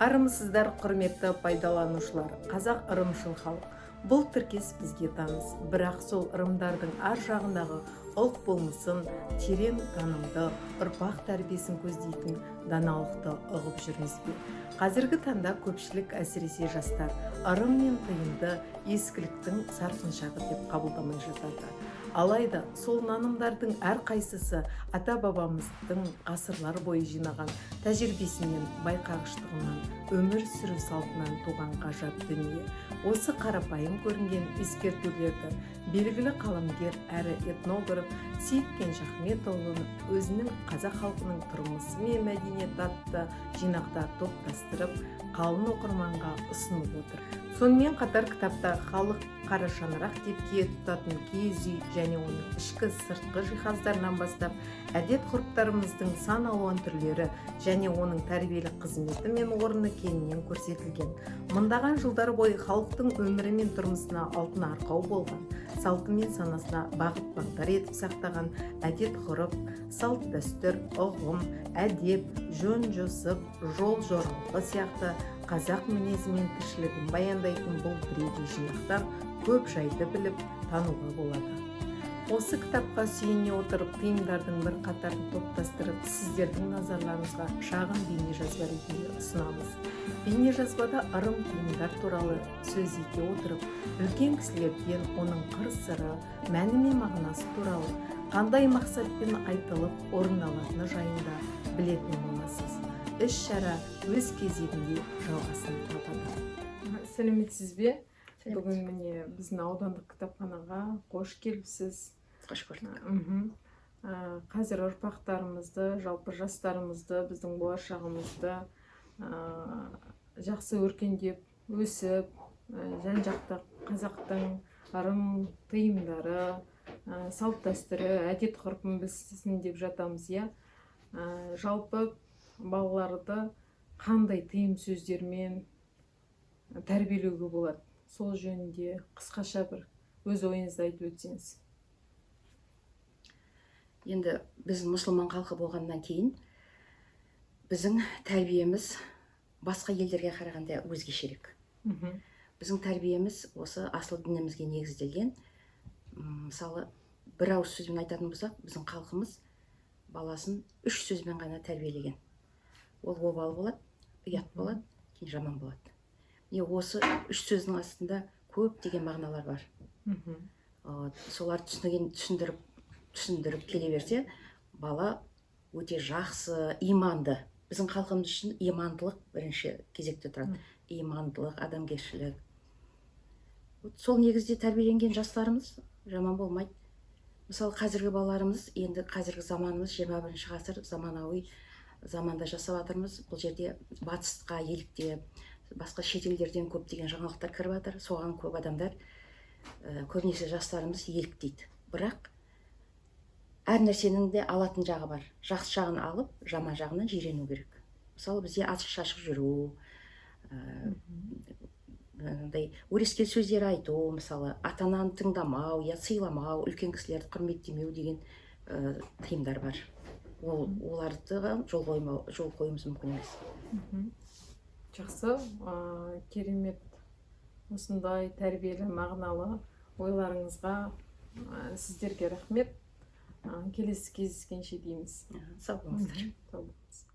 Армысыздар, құрметті пайдаланушылар! Қазақ – ырымшыл халық. Бұл тіркес бізге таныс, бірақ сол ырымдардың ар жағындағы ұлт болмысын, терең танымды, ұрпақ тәрбиесін көздейтін даналықты ұғып жүрміз бе? Қазіргі таңда көпшілік, әсіресе жастар, ырым мен тыйымды ескіліктің сарқыншағы деп қабылдамай жатады. Алайда сол нанымдардың әрқайсысы ата бабамыздың ғасырлар бойы жинаған тәжірибесінен, байқағыштығынан, өмір сүру салтынан туған ғажап дүние. Осы қарапайым көрінген ескертулерді белгілі қаламгер әрі этнограф Сейіт Кенжеахметұлы өзінің «Қазақ халқының тұрмысы мен мәдениеті» атты жинақта топтастырып, қалың оқырманға ұсынып отыр. Сонымен қатар кітапта халық қара шаңырақ деп кие тұтатын киіз үй және оның ішкі сыртқы жиһаздарынан бастап, әдет ғұрыптарымыздың сан алуан түрлері және оның тәрбиелік қызметі мен орны кеңінен көрсетілген. Мыңдаған жылдар бойы халықтың өмірі мен тұрмысына алтын арқау болған, салты мен санасына бағыт бағдар етіп сақтаған әдет ғұрып, салт дәстүр, ұғым, әдеп, жөн жосық, жол жоралғы сияқты қазақ мінезі мен тіршілігін баяндайтын бұл бірегей жинақтан көп жайды біліп тануға болады. Осы кітапқа сүйене отырып, тыйымдардың бірқатарын топтастырып, сіздердің назарларыңызға шағын бейнежазба ретінде ұсынамыз. Бейнежазбада ырым тыйымдар туралы сөз ете отырып, үлкен кісілерден оның қыр сыры, мәні мен мағынасы туралы, қандай мақсатпен айтылып, орындалатыны жайында білетін боласыз. Іс шара өз кезегінде жалғасын табады. Сәлеметсіз бе! Бүгін, міне, біздің аудандық кітапханаға қош келіпсіз. Қош көрдік. Қазір ұрпақтарымызды, жалпы жастарымызды, біздің болашағымызды жақсы өркендеп өсіп, жан жақты қазақтың ырым тыйымдары, салт дәстүрі, әдет ғұрпын білсін деп жатамыз, иә. Жалпы балаларды қандай тыйым сөздермен тәрбиелеуге болады, сол жөнінде қысқаша бір өз ойыңызды айтып өтсеңіз. Енді біз мұсылман халқы болғаннан кейін, біздің тәрбиеміз басқа елдерге қарағанда өзгешерек. Біздің тәрбиеміз осы асыл дінімізге негізделген. Мысалы, бір ауыз сөзбен айтатын болсақ, біздің халқымыз баласын үш сөзбен ғана тәрбиелеген: ол обал болады, ұят болады, кейін жаман болады. Міне, осы үш сөздің астында көптеген мағыналар бар. Вот, соларды түсінген, түсіндіріп келе берсе, бала өте жақсы, иманды. Біздің халқымыз үшін имандылық бірінші кезекте тұрады, имандылық, адамгершілік. Вот сол негізде тәрбиеленген жастарымыз жаман болмайды. Мысалы, қазіргі балаларымыз, енді қазіргі заманымыз 21 ғасыр, заманауи заманда жасап жатырмыз. Бұл жерде батысқа еліктеп, басқа шетелдерден көптеген жаңалықтар кіріп жатыр. Соған көп адамдар, көбінесе жастарымыз еліктейді. Бірақ әр нәрсенің де алатын жағы бар. Жақсы жағын алып, жаман жағынан жирену керек. Мысалы, бізде ашық шашық жүру, мынандай өрескел сөздер айту, мысалы, ата ананы тыңдамау я сыйламау, үлкен кісілерді құрметтемеу деген тыйымдар бар. Ол оларды жол қоюымыз мүмкін емес. Жақсы, керемет. Осындай тәрбиелі, мағыналы ойларыңызға сіздерге рахмет. Келесі кездескенше дейміз. Сау болыңыздар. Сау болыңыз.